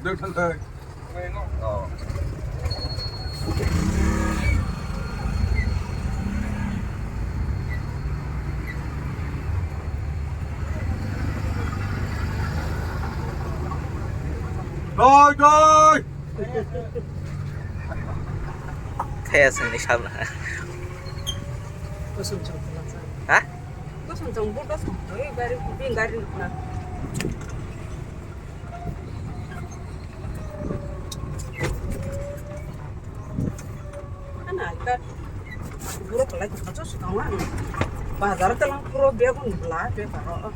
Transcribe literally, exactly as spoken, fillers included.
Doi thang thai. Oh. Doi, doi. Thaya songni sabna. Kosong chong pula sa. Ha? Kosong chong bu kosong. Oi, gari, bu gari na. Ana, ita. Buro pelai kosong chong. Bazar telang puro bia gun bela, bia baro.